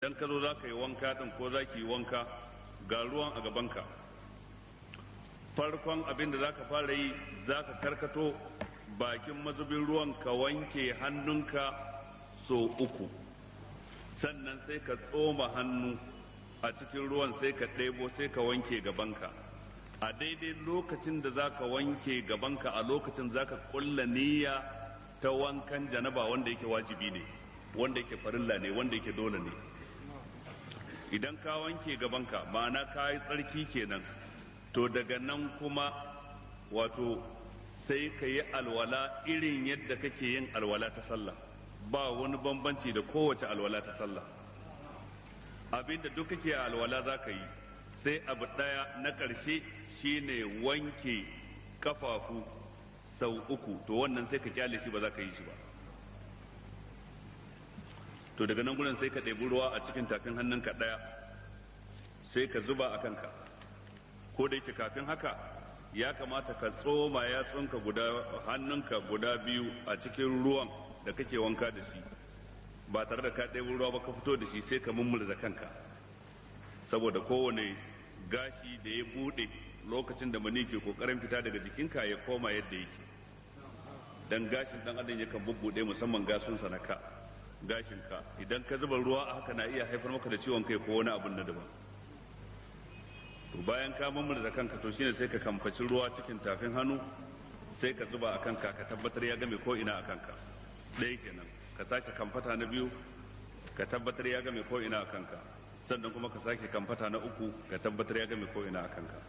Idan ka zo za ka yi wanka ɗin ko za ki yi wanka, ga ruwan a gabanka. Farkon abin da za ka fara yi, za ka karkato bakin mazubin ruwan ka wanke hannunka so uku. Sannan sai ka tsoma hannu a cikin ruwan, sai ka ɗebo, sai ka wanke gabanka. A daidai lokacin da za ka wanke gabanka, a lokacin za ka ƙulla niyya ta wankan janaba, wanda yake wajibi ne, wanda yake farilla ne, wanda yake dole ne. Idan ka wanke gabanka, ma'ana ka yi tsarki kenan. To daga nan kuma wato sai ka yi alwala irin yadda kake yin alwala ta sallah, ba wani bambanci da kowace alwala ta sallah. Abinda duk kake alwala za ka yi, sai abu ɗaya na ƙarshe, shine wanke kafafu sau uku. To wannan sai ka kyale shi, ba za ka yi shi ba. To daga nan gurin sai ka ɗebi ruwa a cikin tafin hannunka ɗaya, sai ka zuba a kanka. Ko da yake kafin haka ya kamata ka tsoma yatsunka guda hannunka guda biyu a cikin ruwan da kake wanka da shi, ba tare da ka ɗebi ruwa ba ka fito da shi, sai ka mummurza kanka, saboda kowane gashi da ya buɗe lokacin da mani ke kokarin fita daga jikinka ya koma yadda yake. Dan gashin dan adam yakan bubbuɗe, musamman gasunsa na ka, gashin ka. Idan ka zuba ruwa a haka na iya haifar maka da ciwon kai ko wani abun na daban. To bayan ka mummurza kanka, to shine sai ka kamfaci ruwa cikin tafin hannu, sai ka zuba a kanka, ka tabbatar ya game ko ina a kanka. Ɗaya kenan. Ka sake kamfata na biyu, ka tabbatar ya game ko ina a kanka. Sannan kuma ka sake kamfata na uku, ka tabbatar ya game ko ina a kanka.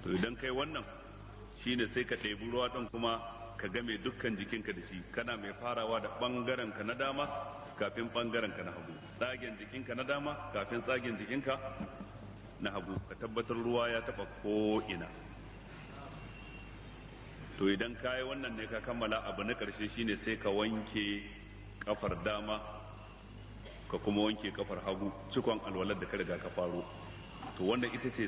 To idan kai wannan, shine sai ka ɗebi ruwa ɗin kuma ka game dukkan jikinka da shi, kana mai farawa da ɓangaren ka na dama kafin ɓangaren ka na hagu, tsagen jikinka na dama kafin tsagen jikinka na hagu, ka tabbatar ruwa ya taɓa ko ina. To idan ka yi wannan ne ka kammala. Abu na ƙarshe shine sai ka wanke kafar dama, ka kuma wanke kafar hagu, cikon alwalar da ka riga ka faro. To wannan ita ce.